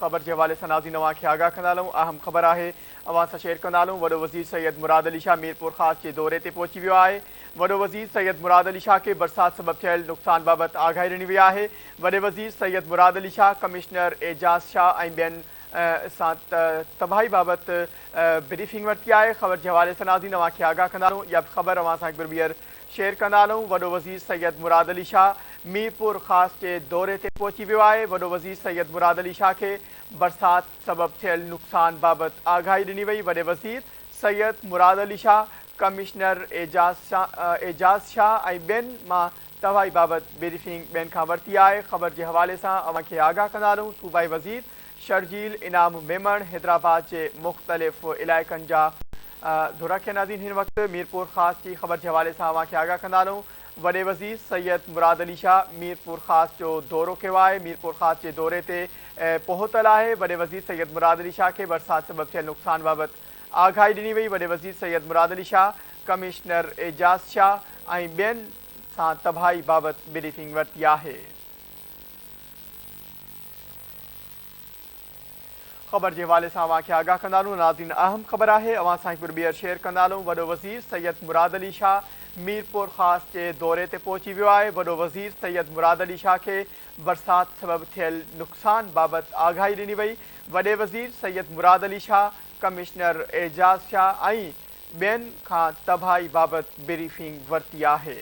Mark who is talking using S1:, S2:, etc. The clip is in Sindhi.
S1: خبر جي حوالي سان ناظرين اوهان کي آگاهه ڪندا هلون. اهم خبر آهي اوهان سان شيئر ڪندا هلون. وڏو وزير سيد مراد علي شاهه ميرپورخاص جي دوري تي پهچي ويو آهي. وڏو وزير سيد مراد علي شاهه کي برسات سبب ٿيل نقصان بابت آگاهي ڏني وئي آهي. وڏي وزير سيد مراد علي شاهه ڪمشنر اعجاز شاهه ۽ ٻين سان تباهي بابت بريفنگ ورتي آهي. خبر جي حوالي سان ناظرين اوهان کي آگاهه ڪندا هلون. اها به خبر اوهان سان هڪ ڀيرو ٻيهر شيئر ڪندا هلون. وڏو وزير سيد مراد علي شاهه ميرپورخاص جي دوري تي پهچي ويو آهي. وڏو وزير سيد مراد علي شاهه کي برسات سبب ٿيل نقصان بابت آگاهي ڏني وئي. وڏي وزير سيد مراد علي شاهه، ڪمشنر اعجاز شاهه ۽ ٻين مان تباهي بابت بريفنگ ٻين کان ورتي آهي. خبر جي حوالي سان اوهان کي آگاهه ڪندا هلون. صوبائي وزير شرجيل انعام ميمڻ حيدرآباد جي مختلف علائقن جا دورا ڪيا. ناظرين هن وقت ميرپورخاص جي خبر جي حوالي سان اوهان کي آگاهه ڪندا هلون. وڏي وزير سيد مراد علي شاهه ميرپورخاص جو دورو ڪيو آهي. ميرپورخاص جي دوري تي پهتل آهي. وڏي وزير سيد مراد علي شاهه کي برسات سبب ٿيل نقصان بابت آگاهي ڏني وئي. وڏي وزير سيد مراد علي شاهه، ڪمشنر اعجاز شاهه ۽ ٻين سان تباهي بابت بريفنگ ورتي آهي. خبر جي حوالي سان اوهان کي آگاهه ڪندا هلون. ناظرين اهم خبر آهي اوهان سان هڪ ڀيرو ٻيهر شيئر ڪندا هلون. وڏو وزير سيد مراد علي شاهه ميرپورخاص جي دوري تي پهچي ويو آهي. وڏو وزير سيد مراد علي شاهه کي برسات سبب ٿيل نقصان بابت آگاهي ڏني وئي. وڏي وزير سيد مراد علي شاهه، ڪمشنر اعجاز شاهه ۽ ٻين کان تباهي بابت بريفنگ ورتي آهي.